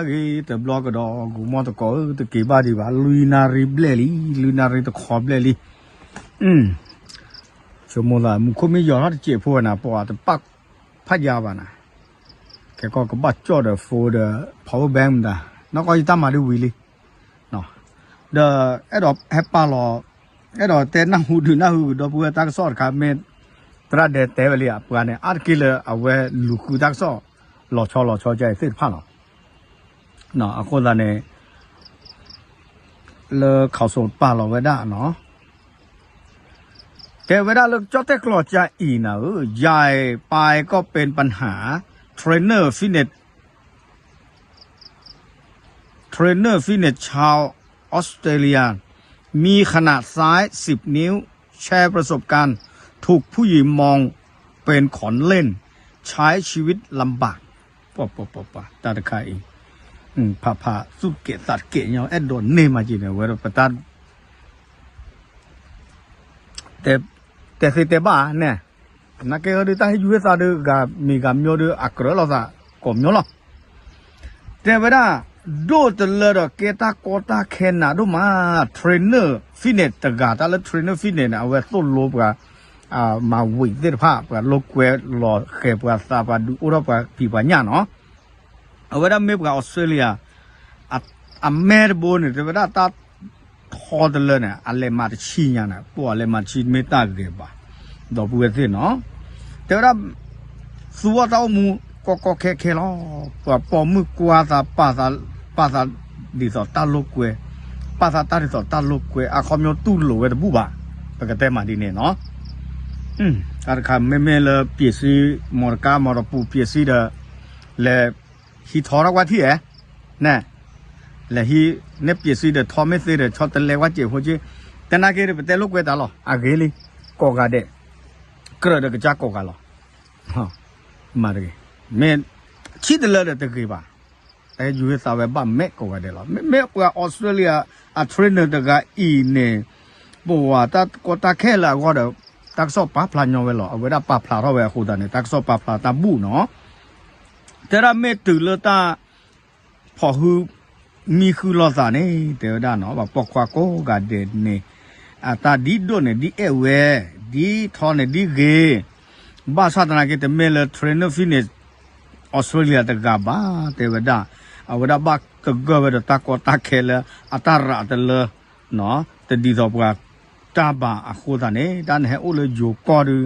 ဂ့ၤတဘျီကဒီး ဂီၤမီတကိးဧၢ တက့ၤဘၣ်ဒံးဘၣ် လွံၢ်နၣ်ရံၣ်ဘျဲၣ်လံ လွံၢ်နၣ်ရံၣ်တခီဘျဲၣ်လံ. ဆိကမိၣ်သး မူခိၣ်မ့ၢ်ယီၤထီၣ်တစဲးဖိဝဲနၤ ပှၤတပာ်ဖးယါဘၣ်နၤ, ခဲကီၢ်ကဘၣ်ကၠီၣ်ဒီး phone ဒီး power bank မတၤ, နီၢ်ကီၢ်ယတၢ်မၤဒ်ဝံၤလံ ဒီးအဲၣ်ဒိးဟဲပာ်လီၤ, အဲၣ်ဒိးတဲနၢ်ဟူဒုးနၢ်ဟူဒီပုၢ်ဝဲၢ်တၢ်ကစီၣ်တခါ မ့ၢ်သရၣ်ဒဲတဲဝဲလံ အပှၤန့ၣ် အါတက့ၢ်လၢအဝဲလူၤဃုတၢ်ကစီၣ် လီၤဆီလီၤဆီကဲအံၤသ့ၣ်တဖၣ်လီၤ. အဃိသတးန့ၣ် လၢ ข่าวสด ပာ်လီၤဝဲဒၣ်နီၤ တဲဝဲဒၣ်လၢကၠီၣ်တဲၣ်ကျီၤကါအံၤနၤဧၢ, ใหญ่ไปก็เป็นปัญหา เทรนเนอร์ฟิตเนส เทรนเนอร์ฟิตเนสชาวออสเตรเลีย มีขนาดซ้าย สิบ นิ้ว แชร์ประสบการณ์ ถูกผู้หญิงมองเป็นของเล่น ใช้ชีวิตลำบาก ပှၤပှၤပှၤပှၤ တၢ်တခါအံၤ ဖးဖးသူၣ်ကဲးသးကဲးညီ အဲၣ်ဒိးန့ၢ်မးက့ၤန့ၣ် ဝဲဒၣ်ပတၢ် တဲသ့တဲဘၣ်န့ၣ်, နာ်က့ဒီးတၢ်ဟ့ၣ်ယူၤဟ့ၣ်သးဒီး ဂၤမံၤဂၤမျိၤဒီး အကြၢးလိာ်သးကိးမျိၤလီၤ. တဲဝဲဒၣ် ဒိၣ်တလၢဒီးကဲတၢ်ကီတၢ်ခဲနးဒိၣ်မး trainer fitness တဂၤ တၢ်လၢ trainer fitness န့ၣ် အဝဲသိၣ်လိပှၤ မၤဝံၤသ့ၣ်တဖၣ် ပှၤလိာ်ကွဲလီၤဃဲၤပှၤသး ပှၤဒုးအိၣ်ထီၣ်ပှၤဖံးပှၤညၣ်နီၤ အဝဲဒၣ်မ့ၢ်ပှၤအီစထြ့လယါ အမဲတဘိန့ၣ် တဲဝဲဒၣ်တၢ်ထီတလၢန့ၣ် အလဲၤမၤတဆံညါန့ၣ် ပှၤလဲၤမၤတဆံမ့ၢ်တၢ်ဂ့ၤဘၣ် ဒီပုၢ်ဝဲၢ်သ့ၣ်နီၤ တဲဝဲဒၣ် သူအီၣ်တၢ်အိၣ်မူ ကီကီခဲခဲလီၤ ပှၤပိာ်မုၣ်ကွၢ်သး ပာ်သးဒ်သိးတၢ်လိာ်ကွဲ ပာ်သးတၢ်ဒ်သိးတၢ်လိာ်ကွဲ အခီပညီတူၢ်လိာ်ဝဲတဘူၣ်ဘၣ် ပကတဲမးဒ်န့ၣ်နီၤ တၢ်တခါ မ့မ့ၢ်လၢပျ့ၤစံ မီတကါ မီတပူၤပျ့ၤစံဒီး လဲၤ ဟံးထီထီၣ်ကွၢ်ထံၣ်ဧါ နဲ လဲၤဟံး နဲပျ့ၤစံဒီးထီမ့ၢ်သ့ဒီး ဆီတလဲကွၢ်စဲးဖိက့ တနာ်က့ဒီး ပတဲလိာ်ကွဲတၢ်လီၤ အဂ့ၤလံ ကိးဂၤဒဲး ကြၢးဒီးကစၢ်ကိးဂၤလီၤ မၤတဂ့ၤ မ့ၢ် ဆံးတလၢဒီးတဂ့ၤဘၣ် တဟဲယူၤဟ့ၣ်သးဝဲဘၣ်မဲာ်ကိးဂၤဒဲးလီၤ မ့မ့ၢ်ပှၤအီစထြ့လယါ အ trainer တဂၤအံၤန့ၣ် ပဝဲတၢ်ကီတၢ်ခဲလၢာ်အဂီၢ်ဒီး တၢ်ကစီၣ်ပာ်ဖျါညီဝဲလီၤ အဝဲဒၣ်ပာ်ဖျါထီၣ်ဝဲအဃိသတးန့ၣ် တၢ်ကစီၣ်ပာ်ဖျါတၢ်ဘူၣ်နီၤ တဲဒၣ်မ့ၢ်တုၤလၢတၢ် ဖီၣ်ဟု မံဃုလိာ်သးန့ၣ် တဲဝဲဒၣ်နီၤ ပှၤပိာ်ခွါကိးဂၤဒဲးန့ၣ် အတၢ်ဒ်ဒိၣ်န့ၣ်ဒ်အဲၣ်ဝဲ ဒ်ထီန့ၣ်ဒ်ဂ့ၤ ဘၣ်ဆၣ်သနာ်က့ တမ့ၢ်လၢ trainer fitness Australia တဂၤဘၣ် တဲဝဲဒၣ် အဝဲဒၣ်ဘၣ်သဂၢၢ်ဝဲဒီးတၢ်ကီတၢ်ခဲလၢအတၢ်ရးတလၢ တဒ်သိးပှၤတၢ်ဘၣ်အဃိသတးန့ၣ် တၢ်နဟဲအိၣ်လၢယိၤကီၢ်ဒီး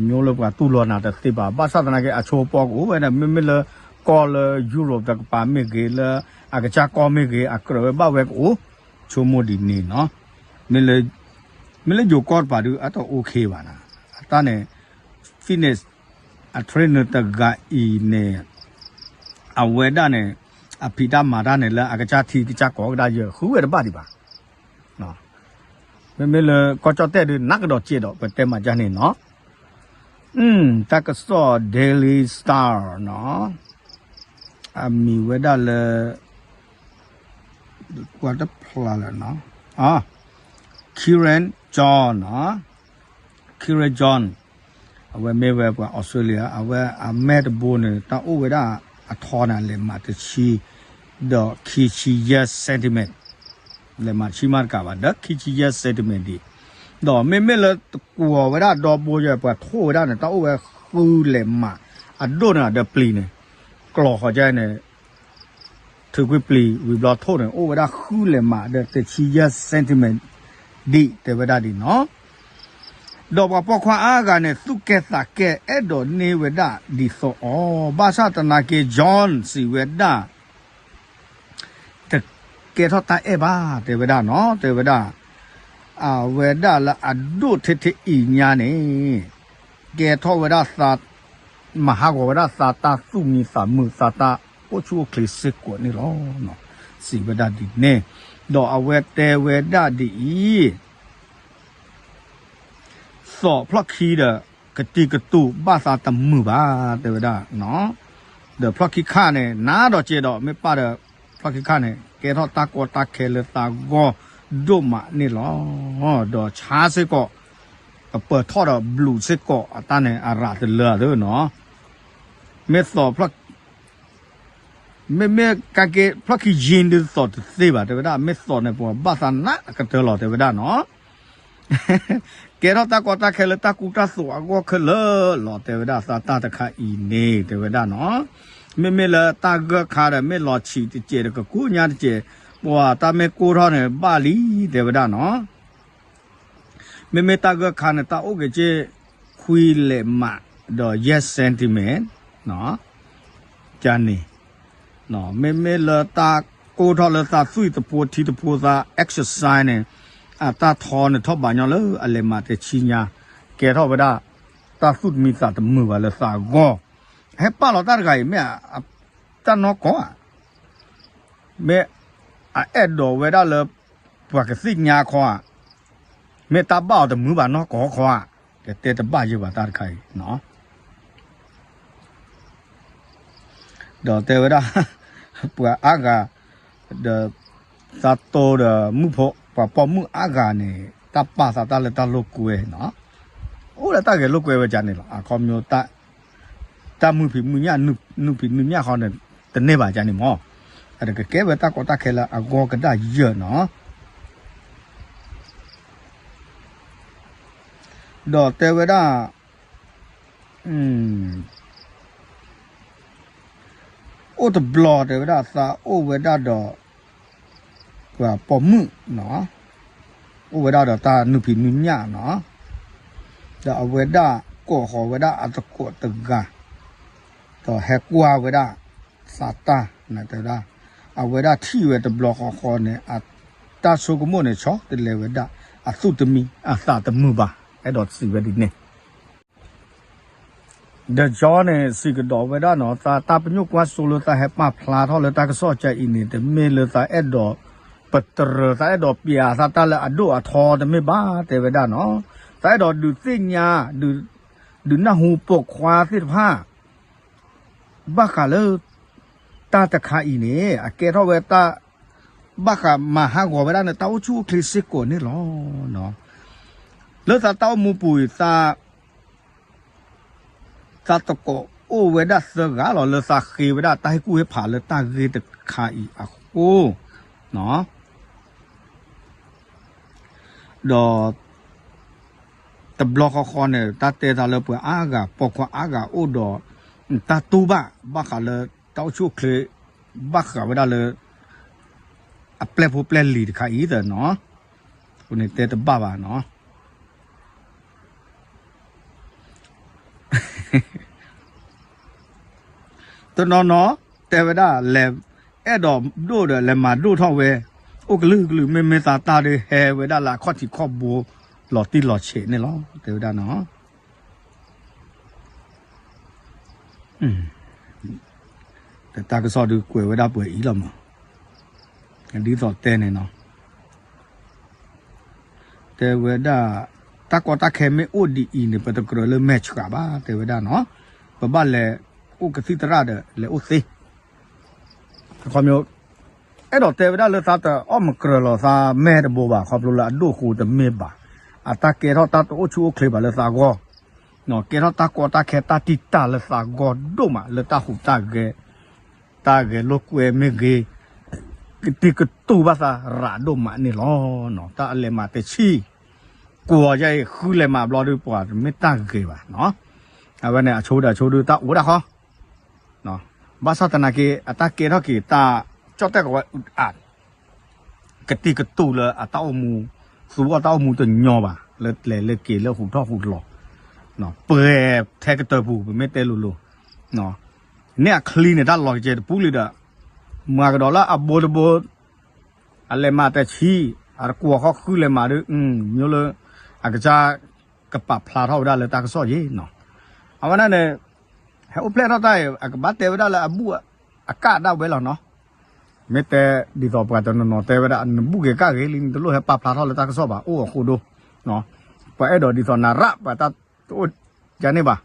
မျိုးလၢပှၤတူၢ်လိာ်နၤတသ့ဘၣ် ဘၣ်ဆၣ်သနာ်က့ အဆိပီကအိၣ်ဝဲဒၣ် မ့မ့ၢ်လၢကီၢ်လၢ Europe တကပၤမ့ၢ်ဂ့ၤ လၢအကစၢ်ကီၢ်မ့ၢ်ဂ့ၤ အကြၢးဝဲဘၣ်ဝဲကအိၣ် ဆိကမိၣ်ဒ်န့ၣ်နီၤ မ့ၢ်လၢယိၤကီၢ်တပၤဒုး အတအိၣ်ခ့ဘၣ်နၤ အတၢ်န့ၣ် fitness အ trainer တဂၤအံၤန့ၣ် အဝဲဒၣ်န့ၣ် အဖံးတၢ်မၤတၢ်န့ၣ် လၢအကစၢ်ထံကစၢ်ကီၢ်ကဒါယဲၢ် ဃုဝဲတဘၣ်ဒံးဘၣ် မ့မ့ၢ်လၢကီၢ်ကၠီၣ်တဲၣ်ဒုး နးကဒီးစဲးဒီး ပတဲမၤကၢ်န့ၣ်နီၤ တၢ်ကစီၣ် Daily Star နီၤ အမံၤဝဲဒၣ်လၢ ကွၢ်တဖျါလၢနီၤ Kieran John နီၤ Kieran John အဝဲမ့ၢ်ဝဲပှၤ Australia အဝဲအမဲာ်တဘိန့ၣ် တၢ်အိၣ်ဝဲဒၣ်အထီန့ၣ် လဲၤမးတဆံ ဒီးခံဆံယဲၢ် centimeter လဲၤမးတဆံမးတကးဘၣ် ဒီးခံဆံယဲၢ် centimeter ဒံး ဒီးမ့မ့ၢ်လၢတကွီၤဝဲဒၣ်ဒီဘိယဲၢ် ပှၤထိၣ်ဝဲဒၣ်န့ၣ် တၢ်အိၣ်ဝဲဃုလဲၤမး အဒိၣ်န့ၣ်ဒီးပျံၤန့ၣ် ကျီၤဃီၤကဲန့ၣ် ထုးကွံာ်ပျံၤဝံၤဘျီထိၣ်န့ၣ် အိၣ်ဝဲဒၣ်ဃုလဲၤမးဒီးတဆံယဲၢ် centimeter ဒံး တဲဝဲဒၣ်ဒ်နီၤ ဒီးပှၤပိာ်ခွါအါဂၤန့ၣ် သူၣ်ကဲသးကဲ အဲၣ်ဒိးန့ၢ်ဝဲဒၣ်ဒ်သိးအီၤ ဘၣ်ဆၣ်သနာ်က့ John စံးဝဲဒၣ် တကဲထီၣ်တၢ်အဲၣ်ဘၣ် တဲဝဲဒၣ်နီၤ တဲဝဲဒၣ် အဝဲဒၣ်လၢအဒိၣ်ထဲထဲအံၤညါန့ၣ် ကဲထီၣ်ဝဲဒၣ်သး မၤဟးဂီၤဝဲဒၣ်သးတၢ်သူၣ်မံသးမုာ် သးတၢ်အိၣ်ဆူၣ်အိၣ်ချ့စ့ၢ်ကီးန့ၣ်လီၤ. စံးဝဲဒၣ်ဒ်န့ၣ် ဒီးအဝဲတဲဝဲဒၣ်ဒ်အံၤ သီၣ်ဖျီၣ်ခံဒီး ကတံၤကတူာ်ဘၣ်သးတမုာ်ဘၣ် တဲဝဲဒၣ် ဒီးဖျီၣ်ခံခါန့ၣ် နးဒီးစဲးဒီး မ့ၢ်ပၣ်ဒီး ဖျီၣ်ခံခါန့ၣ် ကဲထီၣ်တၢ်ကီတၢ်ခဲလၢသးဂီၢ်ဒိၣ်မးန့ၣ်လီၤ. ဒီးဆါစ့ၢ်ကီး ကပၢၤထီၣ်ဒီးဘျုးစ့ၢ်ကီး အတၢ်န့ၣ်အရးတလၢအသးနီၤ မ့ၢ်သီၣ်ဖျီၣ် မ့မ့ၢ်ကက့ၤဖျီၣ်ခံယံၤဒုးသိးတသ့ဘၣ် တဲဝဲဒၣ်, မ့ၢ်သိးန့ၣ် ပှၤဘၣ်သးနးအကတၢၢ်လီၤ တဲဝဲဒၣ်နီၤ. ကဲထီၣ်တၢ်ကီတၢ်ခဲလၢတၢ်ကူတၢ်သိးအဂီၢ်ခဲလၢာ်လီၤ တဲဝဲဒၣ် သးတၢ်တခါအံၤန့ၣ် တဲဝဲဒၣ်နီၤ. မ့မ့ၢ်လၢတၢ်ဂၢၢ်ခါဒီး မ့ၢ်လီၤဆံးတစဲးဒီး ကကူညါတစဲး, ပှၤတၢ်မ့ၢ်ကိၢ်ထီၣ်န့ၣ် ဘၣ်လံ တဲဝဲဒၣ်နီၤ. မ့မ့ၢ်တၢ်ဂၢၢ်ခါန့ၣ် တၢ်အိၣ်က့ၤက့ၤ ခွံလဲးမး ဒီးယဲၢ် centimeter န့ၣ် မ့မ့ၢ်လၢတၢ်ကိၢ်ထီၣ်လၢသးသွံၣ်တဖိထံတဖိသး exercise န့ၣ် အတၢ်ထီန့ၣ်ထီၣ်ဘးညီလၢအလဲၤမးတဆံညါ, ကဲထီၣ်ဝဲဒၣ် တၢ်သူၣ်တမံသးတမုာ်ဘၣ်လၢသးအဂီၢ်, ဟဲပာ်လီၤတၢ်တဂၤအံၤ မ့ၢ်တၢ်နီၢ်ကီၢ်ဧါ, မ့ၢ်အအဲၣ်ဒိးဝဲဒၣ်လၢ ပှၤကသ့ၣ်ညါခီဧါ, မ့ၢ်တၢ်ဘၣ်အီၤတမုာ်ဘၣ်နီၢ်ကီၢ်ခီဧါ, ကတဲတဘၣ်ယဲၢ်ဘၣ်တၢ်တခါအံၤနီၤ. ဒီးတဲဝဲဒၣ် ပှၤအါဂၤ ဒီး သးတိဒီးမုၣ်ဖိ ပှၤပိာ်မုၣ်အါဂၤန့ၣ် တၢ်ပာ်သးတၢ်လၢတၢ်လိာ်ကွဲနီၤ, အိၣ်ဒီးတၢ်ဂဲၤလိာ်ကွဲဝဲကန့ၣ်လီၤ. အခီပညီ တၢ်မုာ်ဖံးမုာ်ညၣ် နုာ်ဖံးနုာ်ညၣ်ဃီန့ၣ် တန့ၢ်ဘၣ်ကန့ၣ်မး, အတကကဲဝဲတၢ်ကီတၢ်ခဲလၢအဂီၢ်ကဒၣ်ယဲၢ်နီၤ. ဒီးတဲဝဲဒၣ် အိၣ်တဘျီတဲဝဲဒၣ် သးအိၣ်ဝဲဒၣ်ဒီး ပှၤပိာ်မုၣ်နီၤ, အိၣ်ဝဲဒၣ်ဒီးတၢ်နုာ်ဖံးနုာ်ညၣ်နီၤ, ဒီးအဝဲဒၣ်ကိးဃီၤဝဲဒၣ်အသကိးတဂၤ, ဒီးဟဲကွၢ်ဝဲဒၣ် သးတၢ်န့ၣ်တဲဝဲဒၣ်, အဝဲဒၣ်ထံၣ်ဝဲတဘျီဃီဃီန့ၣ် အတၢ်ဆိကမိၣ်န့ၣ် ဆီတလဲဝဲဒၣ်, အသူၣ်တမံအသးတမုာ်ဘၣ်, အဲၣ်ဒိးစံးဝဲဒ်န့ၣ် ဒီးကၠီန့ၣ် စံးကဒီးဝဲဒၣ်နီၤ, သးတၢ်ပညိၣ်ကွၢ်စိလၢ သးဟဲပာ်ဖျါထီၣ်လၢတၢ်ကစီၣ်ကၢအံၤန့ၣ် တမ့ၢ်လၢသးအဲၣ်ဒိးပတြၢၤ သးအဲၣ်ဒိးပျးသးတၢ်လၢအဒိၣ်အထီတမ့ၢ်ဘၣ် တဲဝဲဒၣ်နီၤ. သးအဲၣ်ဒိးဒုးသ့ၣ်ညါ ဒုးနၢ်ဟူပိာ်ခွါသ့ၣ်တဖၣ် ဘၣ်ဃးလၢ တၢ်တခါအံၤန့ၣ် အကဲထီၣ်ဝဲတၢ် ဘၣ်ဃးမၤဟးဂီၤဝဲဒၣ်န့ၣ် တၢ်အိၣ်ဆူၣ်အိၣ်ချ့စ့ၢ်ကီးန့ၣ်လီၤ. လၢသးတၢ်အိၣ်မူပူၤအံၤ သး သးသကိးအိၣ်ဝဲဒၣ်သၢဂၤလီၤ လၢသးဃ့ဝဲဒၣ်တၢ်ဟ့ၣ်ကူၣ်ဟ့ၣ်ဖးလၢတၢ်ဂ့ၢ်တခါအံၤအဃိ ဒီး တဘျီဃီဃီန့ၣ် တၢ်တဲသးလၢပှၤအါဂၤ ပိာ်ခွါအါဂၤအိၣ်ဒီး တၢ်တူၢ်ဘၣ် ဘၣ်ဃးလၢတၢ်အိၣ်ဆူၣ်အိၣ်ချ့ ဘၣ်ဃးဝဲဒၣ်လၢ အပျဲၢ်ဖိပျဲၢ်လံၤတခါအံၤသနီၤ, အဃိန့ၣ်တဲတဘၣ်ဘၣ်နီၤ. တနီၤနီၤ တဲဝဲဒၣ်လဲၤ အဲၣ်ဒိးဒိၣ်ဒီးလဲၤမၤဒိၣ်ထီၣ်ဝဲ အိၣ်ကလုာ်ကလုာ် မ့မ့ၢ်သးတၢ်ဒုးဟဲဝဲဒၣ်လၢအခီၣ်ထံးခီၣ်ဘိ လီၤတံၢ်လီၤဆဲးန့ၣ်လီၤ တဲဝဲဒၣ်နီၤ. တၢ်ကစီၣ်ဒုးကွဲးဝဲဒၣ်ပှဲၤအံၤလီၤမး, ဒ်သိးတဲန့ၣ်နီၤ တဲဝဲဒၣ် တၢ်ကီတၢ်ခဲမ့ၢ်အိၣ်ဒ်အံၤန့ၣ် ပတကြၢးလၢမဲာ်ဆှးဘၣ် တဲဝဲဒၣ်နီၤ, ပဘၣ်လဲၤအိၣ်ကသံၣ်သရၣ်ဒီးလဲၤအိၣ်သ့ ခီ အဲၣ်ဒိးတဲဝဲဒၣ်လၢသးတအီၣ်မကြၢးလီၤသးမဲာ်တဘိဘၣ် ခီဖျိလၢအဒိၣ်ဃိတမ့ၢ်ဘၣ်, အတၢ်ကဲထီၣ်တၢ်တအိၣ်ဆူၣ်အိၣ်ချ့ဘၣ်လၢသးဂီၢ်, ကဲထီၣ်တၢ်ကီတၢ်ခဲတၢ်တံာ်တာ်လၢသးဂီၢ်ဒိၣ်မး လၢတၢ်ဟူးတၢ်ဂဲၤ တၢ်ဂဲၤလိာ်ကွဲမ့ၢ်ဂ့ၤ, ကတံာ်ကတူာ်ဘၣ်သးရးဒိၣ်မးန့ၣ်လီၤ. တၢ်အလဲၤမးတဆံ ကွီၢ်ယဲအံၤဃုလဲၤမးဘျီဒုးပှၤတမ့ၢ်တၢ်ဂ့ၤဘၣ်နီၤ, အဝဲန့ၣ်အဆိဒီးအဆိဒုးတၢ်အိၣ်ဒၣ်ဃီ ဘၣ်ဆၣ်သနာ်က့ အတၢ်ကဲထီၣ်က့ၤတၢ်ကၠီၣ်တဲၣ်ကဝဲအုးအး ကတံာ်ကတူာ်လၢအတၢ်အိၣ်မူ, သူအီၣ်တၢ်အိၣ်မူတညီဘၣ် လၢကျဲၤလၢက့ၤလၢဟူးထီၣ်ဟူးလီၤ, ပှဲၤထဲကတၢၢ်ပူၤ ပမ့ၢ်တဲလိၤလိၤ, န့ၣ်အချံန့ၣ် တၢ်လီၤကစဲၤတပူၤလံဒီး မၤကဒီးလၢအဘိတဘိ အလဲၤမးတဆံ အတကွီၢ်ဃီဃုလဲၤမးဒုး မ့ၢ်လၢ အကစၢ်ကပာ်ဖျါထီၣ်ဝဲဒၣ်လၢတၢ်ကစီၣ်ယ့ၣ်နီၤ, အဝဲဒၣ်န့ၣ် ဟဲအိၣ်ဖျဲၣ်ထီၣ်တၢ်အံၤ အကဘၣ်တဲဝဲဒၣ်လၢအဘူၣ်အကၣ်ဒၣ်ဝဲလီၤနီၤ, မ့ၢ်တဲဒ်သိးပှၤတနီၤနီၤတဲဝဲဒၣ် နဘူၣ်က့ၤကၣ်ဂ့ၤလံ နတလိၣ်ဟဲပာ်ဖျါထီၣ်လၢတၢ်ကစီၣ်ဘၣ် အိၣ်အဃိဒိ ပှၤအဲၣ်ဒိးဒ်သိးနၤရၣ် ပှၤတၢ်တအိၣ်ကန့ၢ်ဘၣ်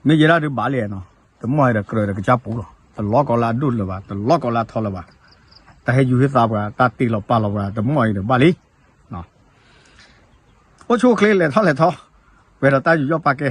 မ့ၢ်ယဲဒၣ်ဒုးဘၣ်လံနီၤ, တမီၢ်အံၤဒီးကြၢးဒီးကစၢ်ပူၤလီၤ, တလီၢ်ကီးလၢအဒိၣ်လၢၤဘၣ်, တလီၢ်ကီးလၢအထီလၢၤဘၣ်, တၢ်ဟဲယူၤဟ့ၣ်သးပှၤ တၢ်တ့လီၤပာ်လီၤပှၤ တမီၢ်အံၤဒီးဘၣ်လံ, အိၣ်ဆူၣ်အိၣ်ချ့လဲၤထီၣ်လဲၤထီ, ပှဲၤဒီးတၢ်ယူးယီၣ်ပာ်ကဲ